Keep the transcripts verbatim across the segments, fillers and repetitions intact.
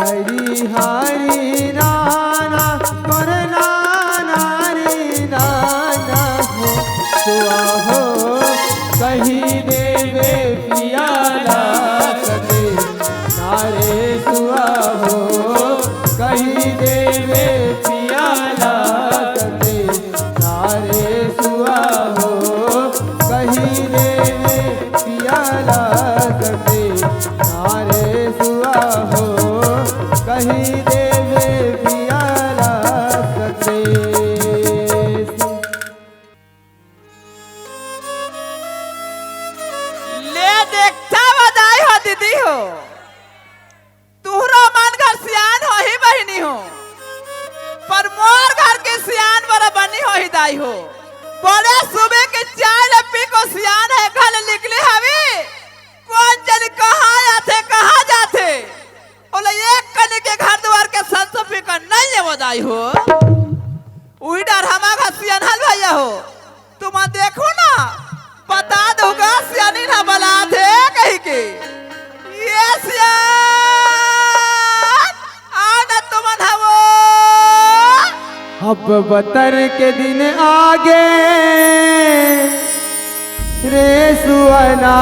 हरि हरि नाना मोर नाना रे नाना हो, सुआ हो कहि देबे पिया ला संदेश, ना रे सुआ हो कहि देबे पिया ला संदेश, ना रे सुआ हो कहि देबे पिया ला संदेश, ना रे सुआ हो कहि देबे पिया ला संदेश। ले देखता बदाई हो दीदी हो, तुहरो मन घर सियान होही बहिनी हो, पर मोर घर के सियान बड़ा बनी होही दाई हो। बड़े सुबह के चाय ले पी को सियान हे घर ले निकले हवे, कोन जनी कहाँ आथे कहाँ जाथे, ओला एक कनी के घर दुआर के संसो फिकर नहीं हे वो दाई हो। उही डर हमा घर सियान हल भैया हो। तुमन देखो ना, बता दो गा सियानी ना बलात हे कहि के। ये सियान, आ ना तुमन हवो। अब बतर के दिन आगे रे सुअना,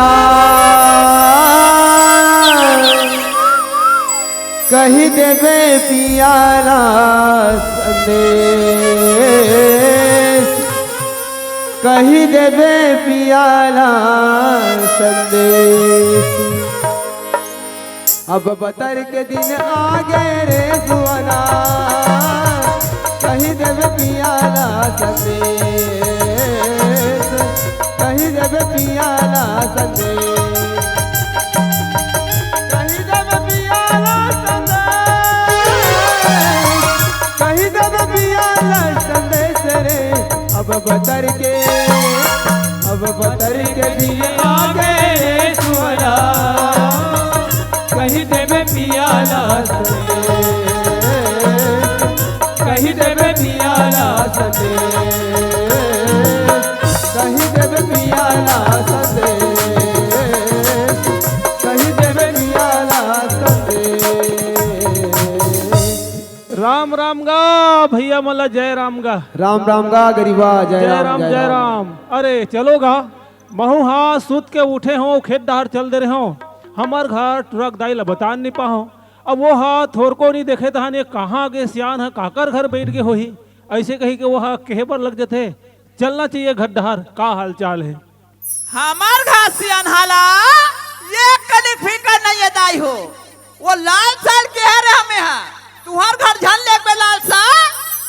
कहि देबे पिया ला संदेश, कहि देबे पिया ला संदेश। अब बतर के दिन आगे रे सुअना, कहि देबे पिया ला संदेश, कहि देबे पिया ला संदेश, कहि देबे पिया ला संदेश, कहि देबे पिया ला संदेश रे। अब बतर के, अब बतर के दिन आगे रे सुअना, कहि देबे पिया ला संदेश, कहि देबे पिया ला संदेश, कहि देबे पिया ला संदेश, कहि देबे पिया ला संदेश। राम राम गा भैया मन ला, जय राम गा। राम राम गा गरीबा, जय जय राम, राम, जय जय राम। राम। अरे चलो गा, महूं हा सुत के उठे हों, खेत डहर चल दे रहे हों। हमर घर टुरा के दाई ला बतान नइ पाहों। अब वो हा थोरको नइ देखे तहाने कहाँ गे सियान हा, काकर घर बइठ गे होही, अइसे कहि के वो हा कहे बर लग जथे, चलना चाहिए घर डहर, का हाल चाल हे। हमर घर सियान हा ला एक कनी फिकर नइ हे दाई हो। वो लाल साल के हरे हमें हा, तुहर घर झन लेबे लाल साल,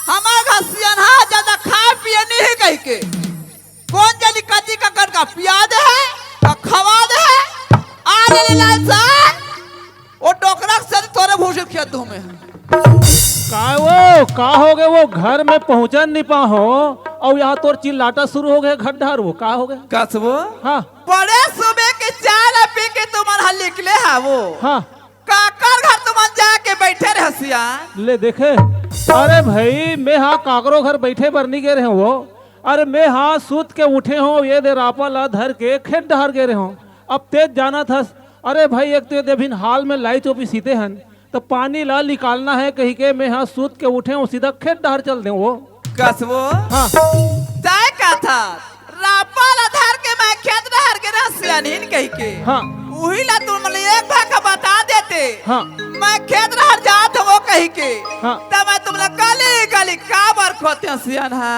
हमर घर सियान हा ज्यादा खाए पिए नइ हे कहि के। कोन जनी कति का कनका पिया दे हे, का खवा दे हे। आ ले ले लाल साल, वो डोकरा के सरी तोरे भूसी खेत धूमे हे। का वो, का हो गे वो, घर में पहुंचन नइ पाहों, अउ यहाँ तोर चिल्लाटा शुरू हो गे घर डहर, वो का हो गे? कस वो? हाँ। बड़े सुबह के चाय ला पी के तुमन हा निकले हा वो। हाँ। काकर घर तुमन जाके बइठे रहे सियान? ले देखे, अरे भाई, मैं हा काकरो घर बइठे बर नइ गे रहे हों वो। अरे मैं हा सुत के उठे हों, ये दे रापा ला धर के खेत डहर गे रहे हों। अब तें जानत हस, अरे भाई, एक तो ये दे अभिन हाल में लाई चोपी सीते हन, त पानी ला निकालना हे कहि के मैं हा सुत के उठे हों, सीधा खेत डहर चल देंव वो। कस वो? हाँ। तैं कथस, रापा ला धर के मैं खेत डहर गे रहे हों सियान कहि के। हाँ। उही ला तुमन ला एक भाखा बता देते। हाँ। मैं खेत डहर जात हों कहि के। हाँ। त मैं तुमन ला गली गली काबर खोतेंव सियान हा।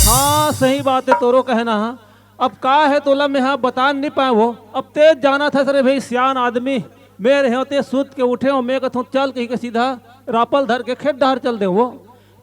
हाँ, सही बात हे तोरो कहना हा। अब का हे तोला मैं हा बतान नइ पाएंव वो। अब तें जानत हस रे भाई सियान आदमी, मैं रहे हों तें सुत के उठे हों, मैं कथों चल कहि के सीधा रापा ला धर के खेत डहर चल देंव वो।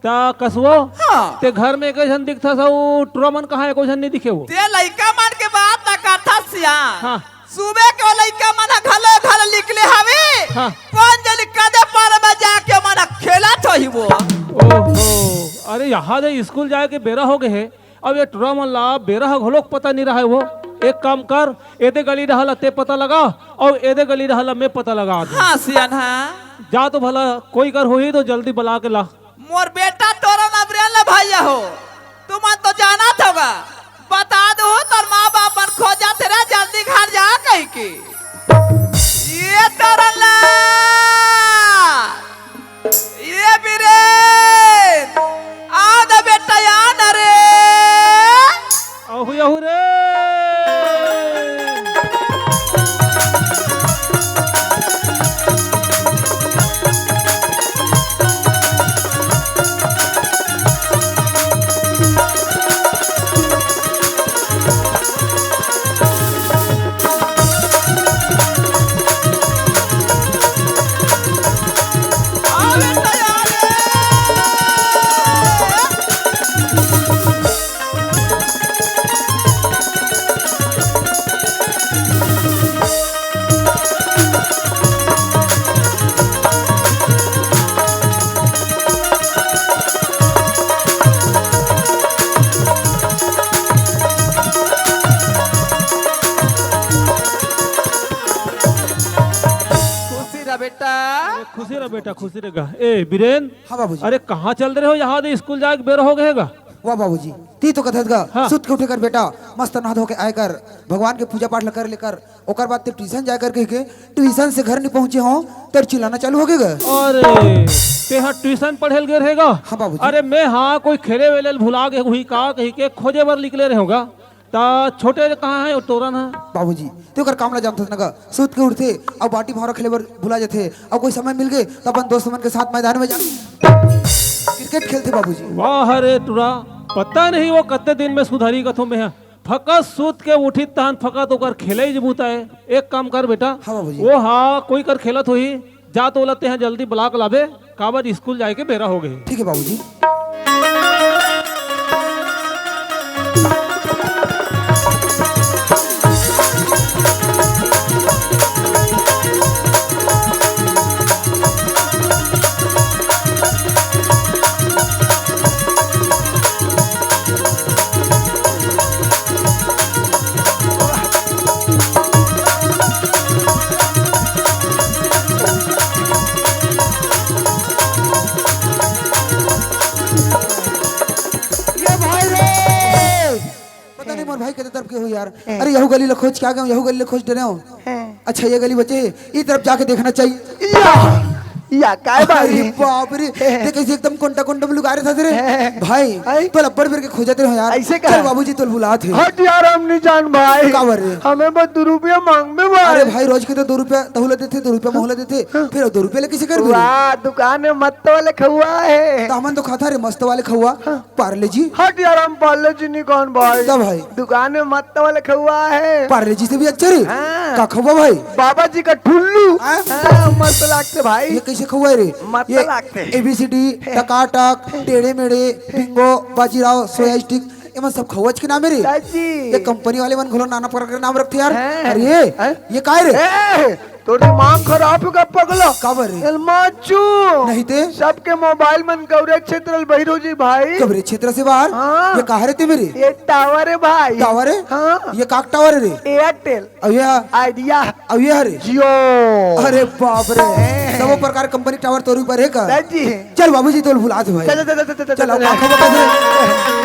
त कस वो? हाँ। तें घर में एको झन दिखथस अउ टुरा मन कहाँ एको झन नइ दिखे वो। तें लइका मन के बात ला करथस सियान। हाँ। सुबह के वो लइका मन हा घलो घर निकले हवे। हाँ। कोन जनी कदे पार में जाके मन हा खेलत होही वो। ओहो। अरे, यहाँ दे स्कूल जाए के बेरा हो गए हे। अब ये टुरा मन ला बेरा ह घलोक पता नहीं रहा है। वो एक काम कर, एदे गली डहर ला ते पता लगा, अउ एदे गली डहर ला मैं पता लगा दूँ। हाँ, सियान, हाँ। जा तो भला, कोई कर होही तो जल्दी बला के ला। मोर बेटा तोरन अउ बिरेन ला भैया हो, तुमन तो जानत होगा, बता दू तोर माँ बाप मन खोजत हे रे, जल्दी घर जा कहिके। ये तोरन ला, ये बिरेन, आ ना बेटा, आ ना रे। अहू, अहू रे। खुशी रह बेटा। अरे खुशी रह बेटा, खुशी रह गा। ए बिरेन, हाँ बाबूजी। अरे कहाँ चल रहे हो यहाँ दे, स्कूल जाए के बेरा हो गए गा? वाह बाबूजी, ती तो कथत गा, हाँ। सुत के उठे कर बेटा, मस्त नहा धो के आए कर, भगवान के पूजा पाठ ल कर लेकर, ओकर बाद ते ट्यूशन जाए कर कह के, ट्यूशन से घर नहीं पहुँचे हो, तर चिल्लाना चालू हो गए गा। अरे, ते हा ट्यूशन पढ़े ल गए रहेगा? हाँ बाबूजी। अरे मैं हाँ कोई खेले वेले ल भुला गए हुई का कह के खोजे बर निकले रहे होगा। ता छोटे कहाँ है वो तोरन हा? बाबूजी, ते ओकर काम ला जानथस न गा, सुत के उठथे अउ बाटी भौंरा खेले बर भुला जथे, अउ कोई समय मिल गे त अपन दोस्त मन के साथ मैदान में जा क्रिकेट खेलथे बाबूजी। वाह रे टुरा, पता नहीं वो कत्ते दिन में सुधरी कथों में है। फकत सुत के उठिस तहन फकत ओकर खेले ही बुता है। एक काम कर बेटा, हाँ बाबूजी। वो हा कोई कर खेलत होही, जा तो ओला तेहा जल्दी बला के लाबे, काबर स्कूल जाए के बेरा हो गए। ठीक है बाबूजी। ये भाई रे, पता नहीं मोर भाई कते तरफ के हो यार। हैं। अरे यहू गली ल खोज के आ गए, यहू गली ल खोज डरे हो। हैं। अच्छा ये गली बचे हे, ई तरफ जाके देखना चाहिए। या, या, काय बात अरे है? बाप रे, हैं। देख कैसे एकदम कोंटा कोंटा में लुका रहे थे रे। हैं। भाई, हैं। तो लब्बड़ बेर के खोजत रहे हो यार। ऐसे का? चल बाबूजी तोल बुलात हे। हट यार, हम नहीं जान भाई। काबर रे? हमें बस दो रुपया मांगबे भाई। अरे भाई, रोज के तो दो रुपया तहू ला देथे, दो रुपया महू ला देथे, हाँ। फिर दो रुपया ले कैसे कर दू रे? वाह, दुकान में मस्त वाले खउआ है। तो हमन तो खाता रे मस्त वाले खउआ। हाँ। पार्ले जी? हट यार, हम पार्ले जी नहीं खान भाई। तब भाई? दुकान में मस्त वाला खउआ है। पार्ले जी से भी अच्छा रे? हाँ। का खउआ भाई? बाबा जी का ठुल्लू। हाँ? हाँ, मस्त लागथे भाई। ये कैसे खउआ है रे? मस्त ये लागथे। A B C D, टकाटक, टेढ़े मेढ़े, बिंगो, बाजीराव, सोया स्टिक, ये मन सब खउआ के नाम है रे? दाजी। ये कंपनी वाले मन घलो नाना प्रकार के नाम रखथे यार। हाँ। अरे ये, हाँ? ये काय रे? ए, तोर दिमाग खराब हे का पगला? काबर रे? एल माचू। नहीं ते? सबके मोबाइल मन कवरेज क्षेत्र ल बहिर हो जी भाई। कवरेज क्षेत्र से बाहर? हाँ। ये कहाँ रहते मेरे? ये टावर है भाई। टावर है? हाँ। ये काक टावर है रे? एयरटेल। अब ये? आइडिया। अब ये हरे? जियो। अरे बाप रे। हैं। सबो प्रकार कंपनी टावर तोर ऊपर है का? सर जी। चल बाबूजी तोल बुलात हे भाई। चल, चल, चल, चल, चल, चल, चल, चल। आँखों बंद कर।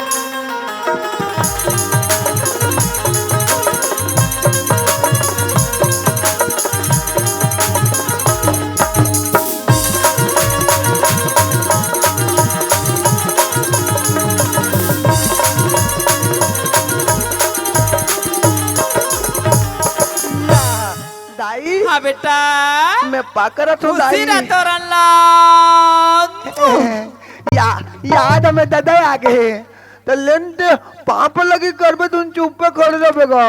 दाई। हाँ बेटा। मैं पाकर रथों खुशी दाई। रह तोरन ला। या, याद हमें दादा आ गए। तो लेन दे, पाप लगी करबे तुम चुप्पे खड़े रहबे गा।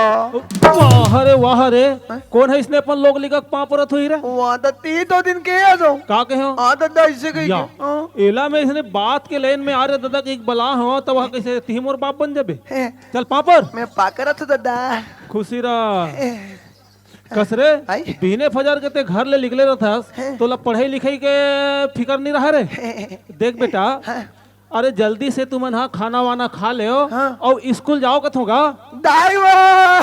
वाह रे, वाह रे। हैं? कौन है इसने अपन लोग लिखा पाप रथ हुई रे? वाह, तो ती तो दिन के आ जाओ। का कहे हो? हाँ दादा, ऐसे कही या। के। हाँ। एला में इसने बात के लाइन में आ रहे दादा कि एक बला हो, तो वहाँ कैसे ती मोर बाप बन जाबे? हैं। चल पापर। मैं पाकर रथों दादा। खुशी रह। हैं। कस रे, आई? बिहने फजर के ते घर ले निकले रहथस, हैं। तोला पढ़ाई लिखाई के फिकर नहीं रहा रे। हैं। देख बेटा, हाँ। अरे जल्दी से तुमन हा खाना वाना खा लेव। हाँ। अउ स्कूल जाव कथों गा। दाई वो।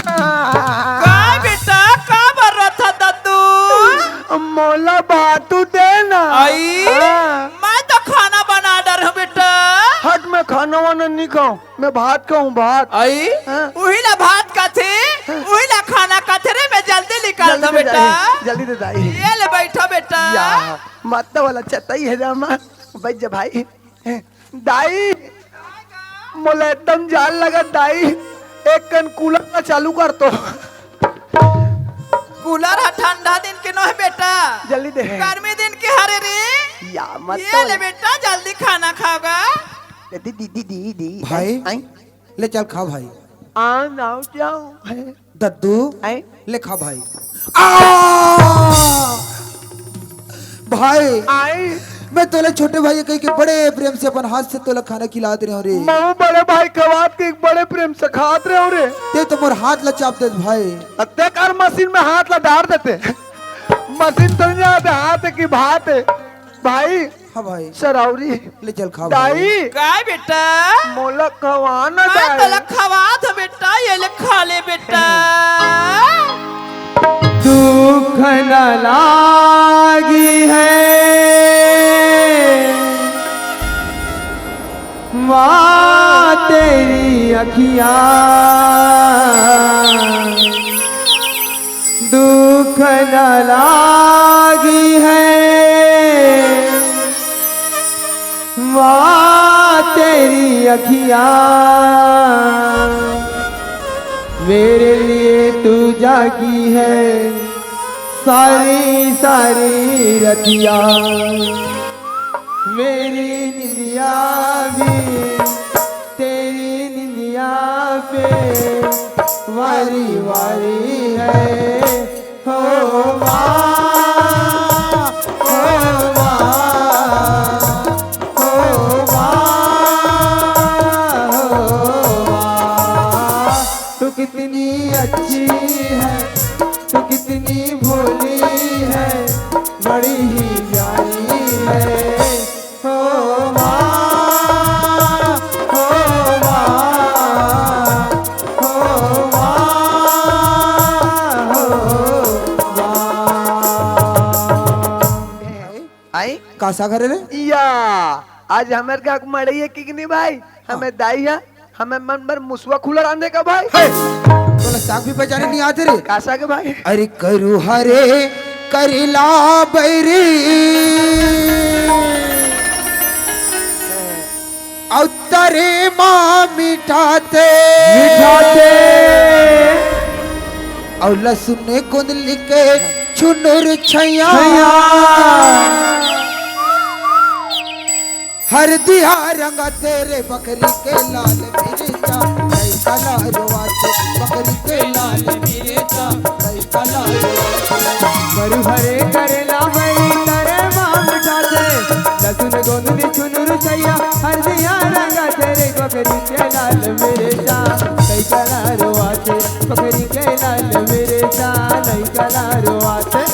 काय बेटा, का बर रथस दद्दू? मोला भातू दे ना। आई? हाँ। मैं तो खाना बना डर हूँ बेटा। हट, मैं खाना वाना नहीं खाऊं, मैं भात खाऊं, भात। आई? हाँ। उही ला भात कथे, उही ला खाना कथे रे। मैं जल्दी निकाल दो जल्दी दे बेटा। दाई, जल्दी दे दाई। ये ले बैठो बेटा। या, मत वाला चताई है रामा। बैठ जा भाई। दाई, मोला एकदम जाड़ लगत दाई, एक कन कूलर ला चालू कर तो। कूलर ह ठंडा दिन के नोहे बेटा, जल्दी दे। गर्मी दिन के हरे रे। या मत ये ले बेटा, जल्दी खाना खाओगा। दीदी, दीदी, दीदी। भाई। आई? ले चल खा भाई। आ नाव जाओ है। दद्दू। आई? ले खा भाई। आ! भाई, आई? मैं तोला छोटे भाई कह के बड़े प्रेम से अपन हाथ से तोला खाना खिलात रहे हो रे। मऊ बड़े भाई खवात के एक बड़े प्रेम से खात रहे हो रे। ते तो मोर हाथ ला चाप देत भाई। अत्ते कर मशीन में हाथ ला डार देते। मशीन तो नहीं आते, हाथ है कि भात है। भाई, हाँ भाई, सरौरी, ले चल खा भाई। दाई, काय बेटा? मोला खवा ना मैं तोला दाई। खवात हूँ बेटा, ये ले खा ले बेटा। दुख न लागी है माँ तेरी अखियाँ, दुख न लागी है माँ तेरी अखियाँ, मेरे लिए तू जागी है सारी सारी रतिया। मेरी निंदिया भी तेरी निंदिया पे वारी वारी है। हो माँ, हो माँ, हो माँ, हो माँ। तू कितनी अच्छी है, तू कितनी भोली है, बड़ी ही प्यारी है। हो माँ, हो माँ, हो माँ, हो माँ। आई? का साग हरे रे? या, आज हमर का मड़ई है कि नहीं भाई? हमें दाई है, हमें मन भर मुसवा खुला रांधे का भाई। तोला साग भी पहचाने नहीं आते रे। का साग है भाई? अरे करू हरे करेला बैरी अउ तरे माँ मिठाते, मिठाते। अउ लसुन गोंदली के छुनुर छैया, हरदिया रंगा तेरे बकरी के लाल मिर्चा, कई कलरवा से बकरी के लाल मिर्चा, कई कलरवा से। करू हरे करेला बैरी तरे माँ मिठाते, लसुन गोंदली छुनुर छैया, हरदिया रंगा तेरे बकरी के लाल मिर्चा, कई कलरवा से बकरी के लाल मिर्चा, कई कलरवा से।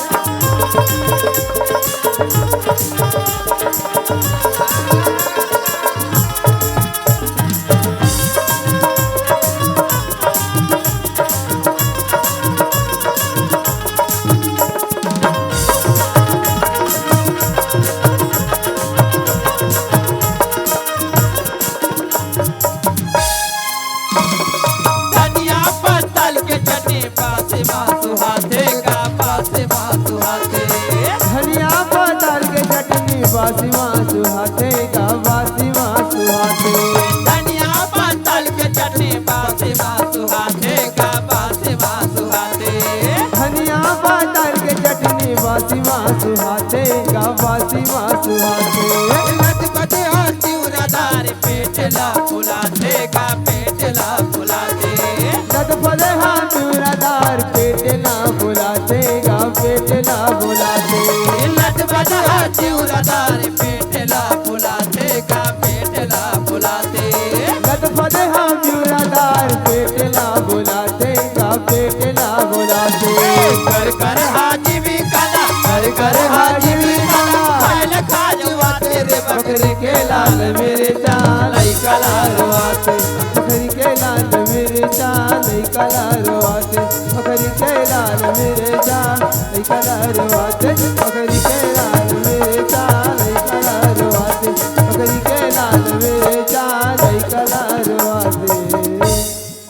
धनिया पत्तल के चटनी, बासी मासु हाथे का, बासी मासु हाथे। धनिया पत्तल के चटनी, बासी मासु हाथे का, बासी मासु हाथे। धनिया पत्तल के चटनी, बासी मासु हाथे का, बासी मासु हाथे। धनिया पत्तल के चटनी, बासी मासु हाथे का, बासी मासु हाथे। लत बदे हाथ चिउरा दार, पेट ला फुलाथे गा, पेट ला फुलाथे। लत बदे हाथ चिउरा दार, पेट ला फुलाथे गा, पेट ला फुलाथे। लत बदे हाथ चिउरा दार, पेट ला फुलाथे गा, पेट ला फुलाथे। लत बदे हाथ चिउरा दार, पेट ला फुलाथे गा, पेट ला फुलाथे। कर कर हाजिमी कला, कर कर हाजिमी कला, खाए ला खाजवा तेरे बकरी के लाल मेरे जान। ओखरी के लाल मिर्चा लइका ला रोवाथे, ओखरी के लाल मिर्चा लइका ला रोवाथे, ओखरी के लाल मिर्चा लइका ला रोवाथे, ओखरी के लाल मिर्चा लइका ला रोवाथे।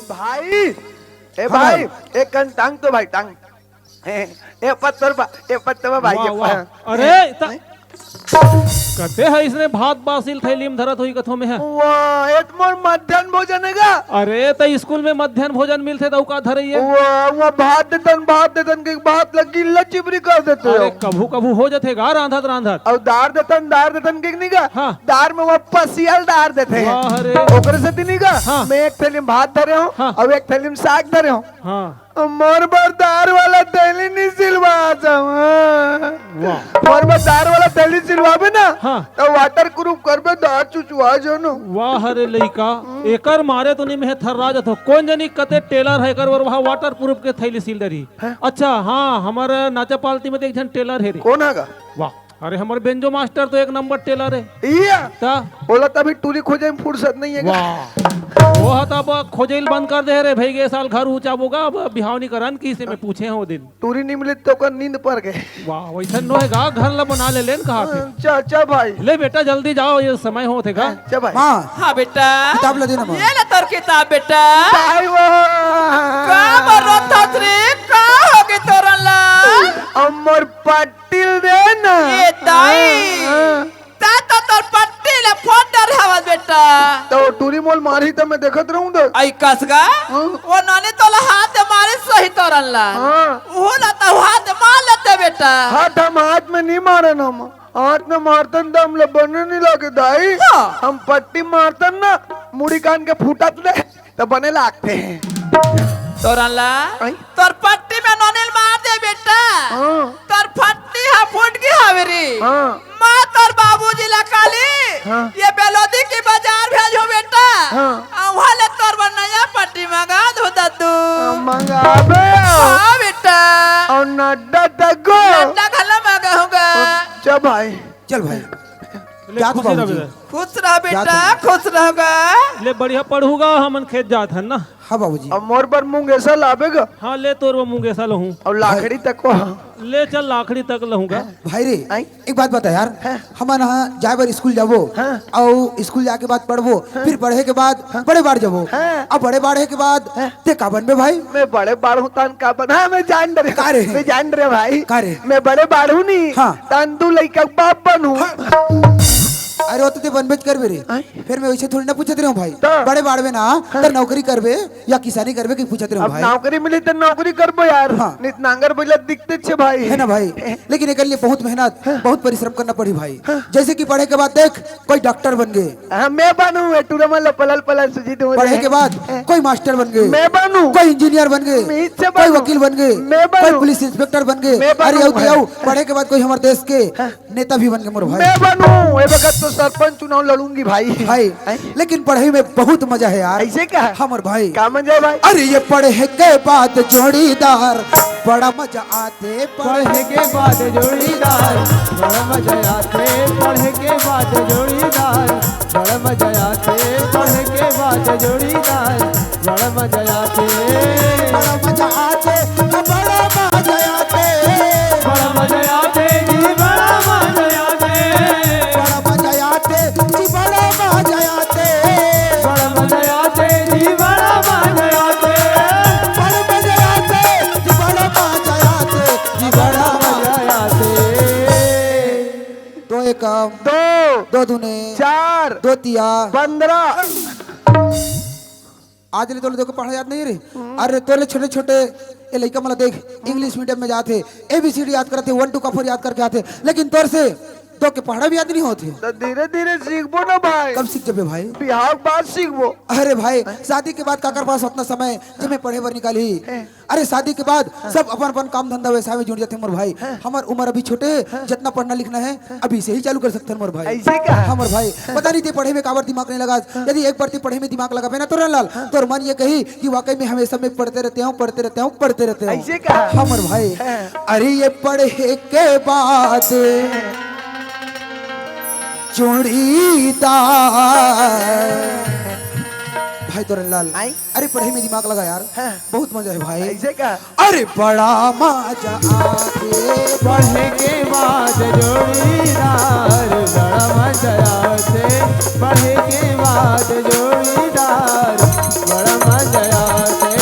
भाई, ए हाँ भाई, भाई। एक कन टांग तो भाई, टांग। ए, ए पत्थर बा, ए पत्थर बा भाई, वाह, ये वाह। पा- अरे, त-, हैं? कते है इसने भात बासिल थैली में धरत होई कथो में है। वाह, ए त मोर मध्यान्ह भोजन है गा। अरे, त स्कूल में मध्यान्ह भोजन मिलथे त का धरइए? वाह, वाह, भात देतन, भात देतन के भात ल गिल्ला चिबरी कर देते अरे, हो। कभू कभू हो जथे गा रांधत रांधत। अउ दार देतन, दार देतन के नहीं गा? हाँ। दार में वो पसियल दार देते हैं। वाह रे। ओकरे सेती नहीं गा? हाँ। मैं एक थैली में भात धरे हूँ हाँ। अउ एक थैली में साग धरे हूँ। हाँ। मोर बर दार वाला थैली नहीं सिलवा जावा। वाह। मोर बर दार वाला थैली सिलवाबे ना, हाँ। त waterproof करबे, दार चुचवा जानो। वाह रे लइका, हम्म। एकर मारे तो नहीं मैं थर्रा जथो। कोन जनी कते tailor है, एकर बर वहाँ waterproof के थैली सिल डरही। हैं? अच्छा, हाँ, हमर नाचा पालती में तो एक झन tailor है रे। कोन है गा? वाह। अरे, हमर बेंजो मास्टर तो एक नंबर tailor है। इया? ता? ओला तभी टूरी खोजे में फुर्सत नहीं है। वाह। वो ह त अब खोजे ल बंद कर दे रे भाई, ये साल घर ऊंचा बोगा, अब बिहाव नहीं करन, किसे में पूछे हो दिन। टूरी नहीं मिले तो ओकर नींद पर गए। वाह, वैसा नो है गा, घर ला बना ले लेन कहा थे। अच्छा, अच्छा भाई। ले बेटा, जल्दी जाओ, ये समय होत है गा। अच्छा भाई। माँ, हाँ बेटा। किताब ला देना माँ। ये ले तोर किताब बेटा। भाई वो। का बरत रे, का हो गे तोरा ला? अमर पाटिल दे ना। ये दाई। हाँ, हाँ। ता तो तोर पट्टी ले फोड़ डर हवस बेटा। तो टूरी मोल मारही त मैं देखत रहूं दे। आई कस गा? हाँ। वो नोनी तोला हाथ मारे सही तोरन ला। हाँ। वो ला तो हाथ मार लेते बेटा। हाथ हम हाथ में नहीं मारे ना हम। हाथ में मारतन त हम ले बने नहीं लागे दाई। हाँ। हम पट्टी मारतन ना, मुड़ी कान के फूटत ले। त बने लागथे। तोरन ला, आई? तोर पट्टी में नोनी ल मार दे बेटा। हाँ। तोर पट्टी हा फूट गे हवे रे। हाँ। मैं तोर बाबूजी ला काली, हाँ। ये बेलोदी की बाजार भेजो बेटा। हाँ। आ, वहाँ ले तोर बर नया पट्टी मंगा दो दद्दू। हाँ, मंगाबे। हाँ बेटा। अउ नड्डा तको। नड्डा घला मंगाहूँ गा। अच्छा भाई। चल भाई। ले, जात खुशी रह बाबूजी। बेटा। खुश रह बेटा, जात हूँ। खुश रह गा। ले बढ़िया पढ़हू गा, हमन खेत जात हन ना। हाँ बाबूजी। अब मोर बर मुंगेसा लाबे गा। हाँ, ले तोर बर मुंगेसा लहूँ। अउ लाखड़ी तको। ले चल, लाखड़ी तक लहूँ गा। भाई रे, आई? एक बात बता यार, हाँ। हमन ह जाए बर स्कूल जाबो, हाँ। अउ स्कूल जाके बाद पढ़बो, हाँ। फिर पढ़े के बाद हाँ। बड़े बाढ़ जाबो। हाँ। अब बड़े बाढ़े के बाद हाँ। ते का बनबे भाई? मैं बड़े बाढ़ हूँ तान का बन, हाँ, मैं जान डरे। का रे? मैं जान डरे भाई। का रे? मैं बड़े बाढ़ हूँ नहीं, हाँ। तान दू लइका के बाप बनहूँ। हाँ। अरे वो तो ते बनबेच करबे रे। हाँ। फिर मैं वैसे थोड़ी ना पूछत रहे हूँ भाई। तो? बड़े बाढ़बे ना, हाँ। तो नौकरी करबे या किसानी करबे कि पूछत रहे हूँ अब भाई। नौकरी मिली तो नौकरी करबो यार। हाँ। नित नांगर बैला दिखते छे भाई। है ना भाई? लेकिन एकर लिए बहुत मेहनत, हाँ। बहुत परिश्रम करना पड़ी भाई। हाँ। जैसे कि पढ़े के बाद देख, कोई डॉक्टर बन गए। हाँ, मैं बनूँ, ए टूरा मन ला पलल पलल सूजी दूँ रे। पढ़े के बाद हाँ। कोई मास्टर बन गए। मैं बनूँ। कोई इंजीनियर बन गए। मैं इससे कोई बनूँ। वकील बन गए। मैं कोई बनूँ। पुलिस इंस्पेक्टर बन गए। मैं अरे बनूँ, आओ, हाँ। आओ, पढ़े के बाद कोई हमारे देश के हाँ। नेता भी बन गए मोर भाई। मैं बनूँ, ए बखत तो सरपंच चुनाव लड़ूंगी भाई। भाई, हैं? लेकिन पढ़ाई में बहुत मजा है यार। ऐसे का? हमर भाई। का मजा है भाई? अरे ये पढ़े के बाद जोड़ीदार, बड़ा मजा आते पढ़े के बाद जोड़ीदार, बड़ा मजा आते पढ़े के बाद जोड़ीदार, बड़ा मजा आते पढ़े के बाद जोड़ीदार, बड़ा मजा आते। बड़ा मजा आते, बड़ा मजा आते। बड़ा मजा आते जी, बड़ा मजा आते। बड़ा मजा आते जी, बड़ा मजा आते। बड़ा मजा आते जी, बड़ा मजा आते। बड़ा मजा आते जी, बड़ा मजा आते। जी, बड़ा मजा आते। दो एकम, दो। दो दूने, चार। दो तिया, पन्द्रह। आज ले तोले देखो पढ़ा याद नहीं रे। अरे तोले छोटे छोटे ए लइका मन ला देख, इंग्लिश मीडियम में जात हे, एबीसीडी याद करत हे, वन टू का फोर याद करके आत हे, लेकिन तोर से दो के पढ़ा भी याद नहीं होत हे। तो धीरे धीरे सीखबो ना भाई। कब सीख जबे भाई? बिहाव के बाद सीखबो। अरे भाई, शादी के बाद काकर पास उतना समय जे मैं पढ़े बर निकाली? हैं। अरे शादी के बाद सब अपन अपन काम धंधा व्यवसाय में जुड़ जाते मोर भाई। हैं। हमर उम्र अभी छोटे हे, हैं। जितना पढ़ना लिखना है, हैं। अभी से ही चालू कर सकते हैं मोर भाई। ऐसे का? हाँ मोर भाई, हैं। पता नहीं ते पढ़े में काबर दिमाग नहीं लगा। हैं। यदि एक बार ते पढ़े में दिमाग लगाबे ना तोरन लाल, हैं। तोर मन ये कही कि वाकई में हमेशा मैं पढ़ते रहते हूँ, पढ़ते रहते हूँ, पढ़ते रहते हूँ। ऐसे का? हाँ मोर भाई। हैं। अरे ये पढ़े के बाद जोड़ीदार भाई तोरन लाल। आई? अरे पढ़ई में दिमाग लगा यार। हाँ। बहुत मजा हे भाई। ऐसे का? अरे बड़ा मजा आथे पढ़े के बाद जोड़ीदार, बड़ा मजा आथे पढ़े के बाद जोड़ीदार, बड़ा मजा आथे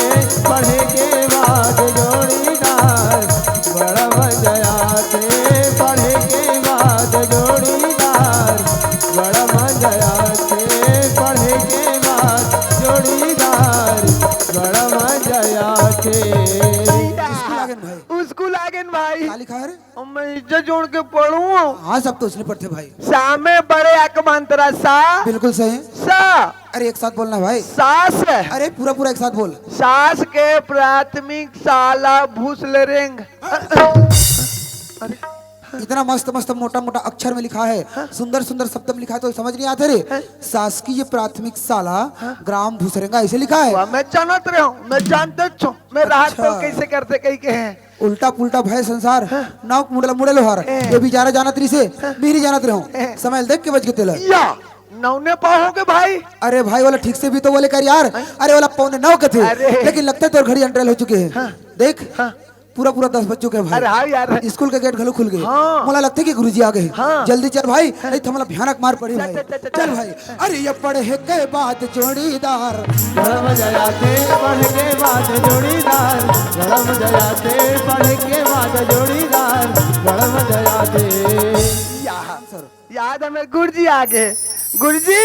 पढ़े के बाद जोड़ीदार, बड़ा मजा आथे पढ़े के बाद जोड़ीदार, बड़ा मजा आथे पढ़े के बाद जोड़ीदार, बड़ा मजा आथे। स्कूल आगेन भाई। स्कूल आगेन भाई। का लिखा है रे? अब मैं इज्जत जोड़ के पढ़ूं। हाँ, सब तो उसने पढ़ते भाई। सामे बड़े अक मंतरा सा। बिल्कुल सही। सा। अरे एक साथ बोलना भाई। सास। अरे पूरा पूरा एक साथ बोल। सास के प्राथमिक साला भूसलेरेंग। अरे इतना मस्त मस्त मोटा मोटा अक्षर में लिखा है, हाँ। सुंदर सुंदर शब्द में लिखा है, तो समझ नहीं आते रे। हाँ। शासकीय प्राथमिक शाला हाँ। ग्राम भूसरेंगा, ऐसे लिखा है। वाह, मैं जानत रहे हूँ, मैं जानते छो, मैं राहत अच्छा। तो कैसे करते कहीं के हैं। उल्टा पुल्टा भय संसार, हाँ। नाव मुड़ला मुड़े लोहार, ए। ये भी जारा जानत रही से, हाँ। भी नहीं जानत रहे हूँ। ए। समय देख के बच के तेला। या, नौने पाहोगे भाई। अरे भाई वाला ठीक से भी तो बोले कर यार, हाँ। अरे वाला पौने नौ के थे, अरे। लेकिन लगता है तोर घड़ी अंटरेल हो चुके हैं। हाँ। देख, हाँ। पूरा पूरा दस बज चुके हैं भाई। अरे हाँ यार। स्कूल के गेट घलो खुल गए। हाँ। मोला लगथे कि गुरुजी आ गए। हाँ। जल्दी चल भाई, हाँ। नहीं तो हमला भयानक मार पड़ी चल, भाई। चल, चल, चल, चल। चल भाई। अरे ये पढ़े के बाद जोड़ीदार। बड़ा मजा आथे पढ़े के बाद जोड़ीदार। बड़ा मजा आथे पढ़े के बाद जोड़ीदार। बड़ा मजा आथे। या। सर। याद हमें गुरुजी आगे। गुरुजी,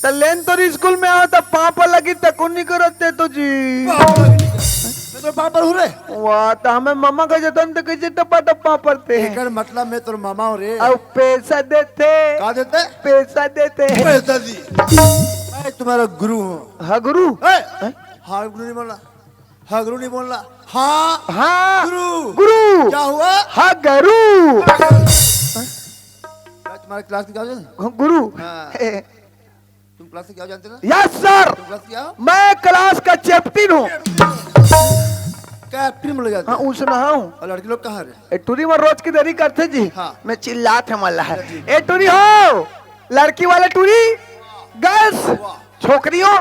त लेन तोर स्कूल में आओ त पापा लगी त कुन्नी करो ते तो जी। पापा लगी। मैं तो पापा हूँ रे। वाह, त हमें मामा का जतन त कैसे टपा टपा पड़ते हैं। एकर मतलब मैं तोर मामा हूँ रे। अब पैसा देते। का देते? पैसा देते। पैसा दी। मैं तुम्हारा गुरु हूँ। हाँ गुरु। ए, हैं? हाँ गुरु नहीं बोलना। हाँ गुरु नहीं बोलना। हाँ। हाँ। गुरु। गुरु। क्या हुआ? हाँ गुरु। मैं तुम्हारे क्लास की क्या जानते? गुरु। हाँ। तुम क्लास से क्या जानते ना? Yes sir. तुम क्लास क्या? मैं क्लास का चैप्टन हूँ। कैप्टन बोले जाते हाँ, हैं। उसना हूँ। और लड़की लोग कहाँ रहे? ए टूरी में रोज की देरी करते जी। हाँ। मैं चिल्लात है मल्ला है। अच्छा, ठीक। ए टूरी हो, लड़की वाला टूरी, गर्ल्स, वाह। छोकरियों।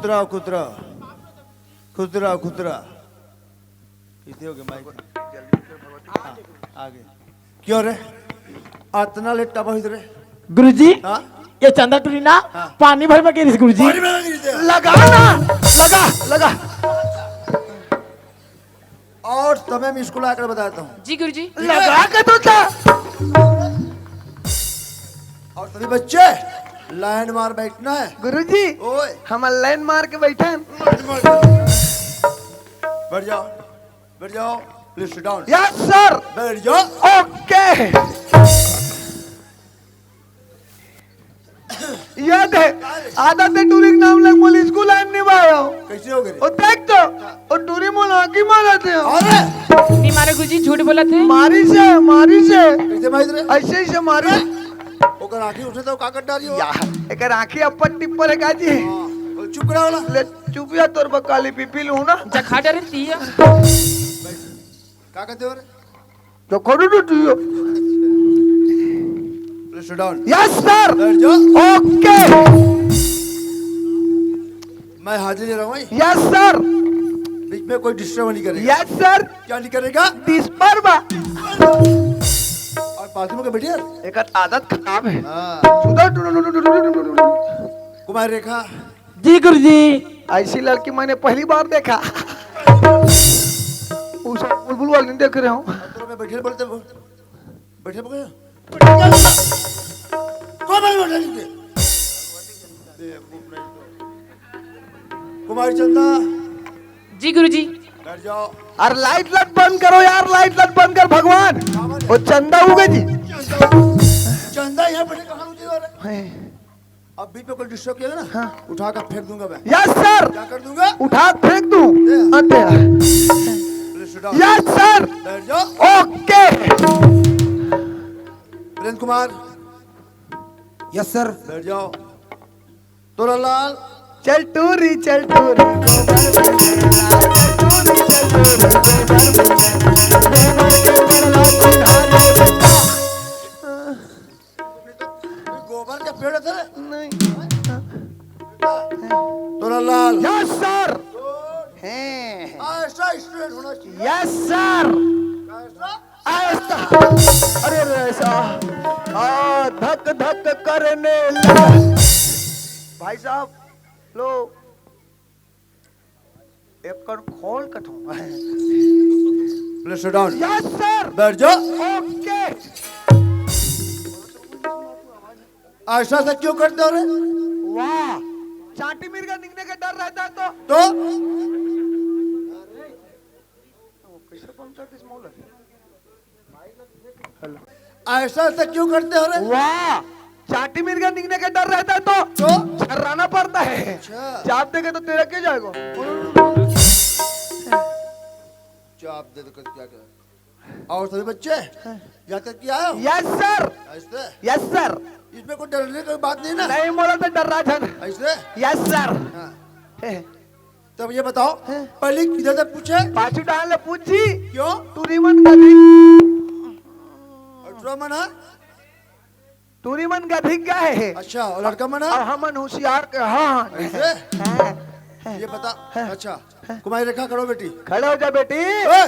खुतरा, खुतरा, खुतरा, खुतरा। इथे हो गए माइक। हाँ, आगे। क्यों रे? अतना लेट टपा हुई रे? गुरुजी, हाँ? ये चंदा टूरी ना हाँ। पानी भर में गिरिस गुरुजी। पानी में गिरिस। लगा ना, लगा, लगा। और समय में स्कूल आकर बताता हूँ। जी गुरुजी। लगा के तो था। और सभी बच्चे लाइन मार बैठना है। गुरुजी, ओए। हम लाइन मार के बैठे हैं। बैठ जाओ, बैठ जाओ, please sit down। Yes sir. बैठ जाओ। ओके। ये दे, आदत है टूरी के नाम लग मोल स्कूल आए नहीं भायो। कैसे हो गए? ओ देख तो, ओ टूरी मोल आँखी मारत है। अरे! नहीं मारे गुरुजी, झूठ बोलत है। मारी से, मारी से। कैसे मारी रे? ऐसे ही से मारी। ओकर आँखी उठे तो का कर डारी हो? या, एकर आँखी अप्पर टिप्पर है का जी? हाँ, चुप रहो ना। ले, चुप या तोर बकाली पीपी लूँ ना। जखा डरे तिया। का कहते हो रे? तो खोलू तो तुझे। Please sit down। Yes sir. बैठ जाओ। ओके। मैं हाजिर रहा हूँ। Yes sir. बीच में कोई डिस्टर्ब नहीं करेगा। Yes sir. क्या नहीं करेगा? डिस्टर्ब। और बाथरूम के बैठिए। एक आदत खराब है। हाँ। सुधर। कुमार रेखा। जी गुरुजी। ऐसी लड़की मैंने पहली बार देखा। उसे बुलबुल वाले नहीं देख रहे हो? तो मैं बैठे बोलते वो। बैठे बोले। कौन बैठे बोलते नहीं? कुमारी चंदा। जी गुरुजी। बैठ जाओ। अरे लाइट लट बंद करो यार, लाइट लट बंद कर भगवान। वो चंदा उगे जी। चंदा, चंदा यहाँ बैठे कहाँ उगे वाला? हैं। अब बीच में कोई डिस्टर्ब किया ना, हाँ। उठा कर फेंक दूंगा मैं। Yes sir. क्या कर दूंगा? उठा के फेंक दूं। ए। हाँ, तेरा। Please sit down। Yes sir. बैठ जाओ। Okay. Prem Kumar. Yes sir. बैठ जाओ। तोरा लाल। चल टूरी, चल टूरी। गोबर के पेड़ थे। नहीं। तोरा लाल। Yes sir. हैं। ऐसा स्टूडेंट होना चाहिए। Yes sir. ऐसा? ऐसा। अरे, अरे, ऐसा। आ, धक धक करने लगा। भाई साहब, लो। एक कण खोल कथूं। Please sit down। Yes sir. बैठ जाओ। ओके। ऐसा से क्यों करते हो रे? वाह, चांटी मिर्गा निकलने का डर रहता है तो? तो? कैसे पंचायत इस मोहल्ले? हेलो। ऐसा से क्यों करते हो रे? वाह, चांटी मिर्गा निकलने का डर रहता है तो? तो? छर्राना पड़ता है। अच्छा। चाप देगा तो तेरा क्या जाएगा? चाप दे तो क्या क्या? और सभी बच्चे, हाँ। याद करके आए हो? Yes sir. ऐसे? Yes sir. इसमें कोई डरने की बात नहीं ना? नहीं, मोला तो डर रहा था। ऐसे? Yes sir. हाँ। तब ये बताओ, हाँ। पहले किधर से पूछे? पाछू डाल ले पूछी। क्यों? टूरी मन गधी। और टूरा मन है? टूरी मन गधी गए। अच्छा, और लड़का मन है? और हमन होशियार के, हाँ, हाँ। ऐसे? हाँ। ये बता, हाँ। अच्छा, कुमारी रेखा, खड़ो बेटी। खड़े हो जा बेटी। ए,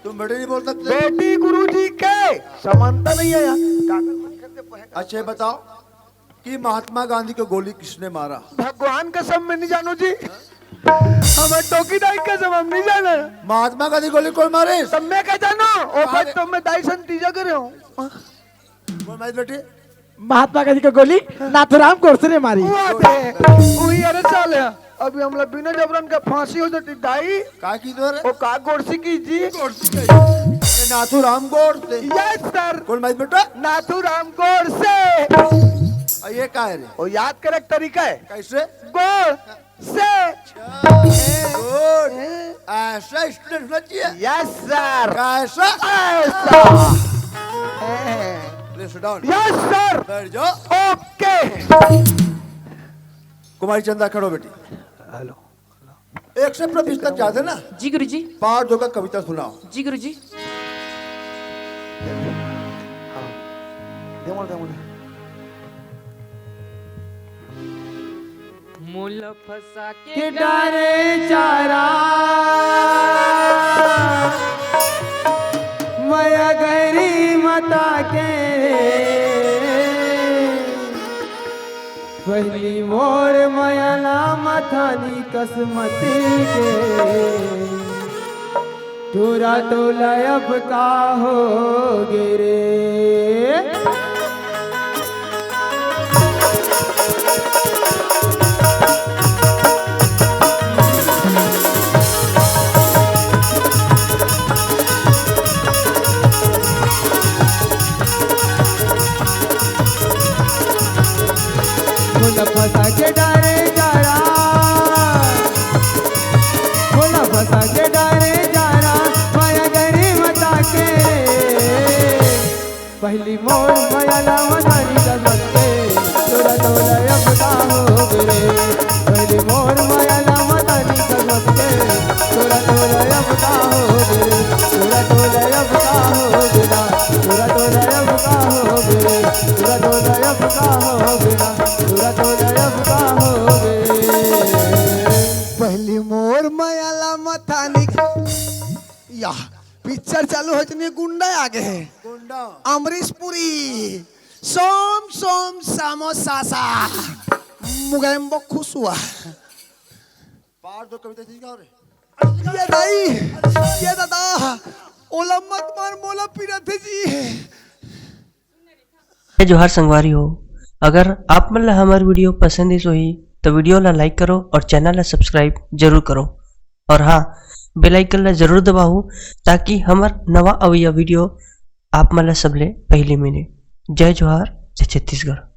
तुम बेटी नहीं बोल सकते। बेटी गुरुजी के समानता नहीं है यार। अच्छा, ये बताओ कि महात्मा गांधी को गोली किसने मारा? भगवान कसम, मैं नहीं जानू जी। हमें टोकी दाई कसम, हम नहीं जाना। महात्मा गांधी गोली कौन मारे? तब मैं क्या जानू? ओ भाई, तो मैं दाई सन तीजा करे हूँ। कौन मारी बेटी? महात्मा गांधी को गोली नाथुराम गोडसे ने मारी। वाह बे, वही अरे साले, अभी हमला बिना जबरन का फांसी हो जाती दाई। का की दो रे? ओ का गोडसे की जी? गोडसे की। अरे नाथुराम गोडसे। Yes sir. कौन मारी बेटा? नाथुराम गोडसे। आ, ये का है रे? ओ याद करे तरीका है। कैसे? गोड से। गुड। ऐसा स्टूडेंट होना चाहिए। Yes sir. कैसा? ऐसा। Please sit down. Yes sir. बैठ जाओ। ओके। कुमारी चंदा, खड़ो बेटी। हेलो। एक से पूरा बीस तक याद है ना? जी गुरुजी। पाठ दो का कविता सुनाओ। जी गुरुजी। हाँ। दे मोर, दे मोर। मोला फंसा के डारे चारा, मया गहरी मता के। पहली मोर मया ला मथानी कसमत के। टूरा टोला अब का हो गे रे। मोला फंसा के डारे चारा, मोला फंसा के डारे चारा, माया गरी मता के। पहली मोर माया ला मदारी कसमत के, तोरा तोरा अब का हो गे रे। पहली मोर माया ला मदारी कसमत के, तोरा तोरा अब का हो गे रे। तोरा तोरा अब का हो गे ना, तोरा तोरा अब का हो गे रे। तोरा तोरा अब का हो गे ना, तोरा तोरा अब का हो गे। पहली मोर माया ला मथानी। या पिक्चर चालू हो चुकी है, गुंडा आ गए हैं। गुंडा। अमरीश पुरी, सोम सोम सामो सासा। मुगेम्बो खुश हुआ। पार दो कविता ठीक है रे। ये दाई, ये दादा। मोला मत मार, मोला पिराथे जी। जय जोहार संगवारी हो, अगर आप मन ला हमर वीडियो पसंद आइस होही तो वीडियो ला लाइक करो और चैनल ला सब्सक्राइब जरूर करो और हाँ, बेल आइकन ला जरूर दबाओ, ताकि हमर नवा अवैया वीडियो आप मन ला सबले पहले मिले। जय जोहार, जय छत्तीसगढ़।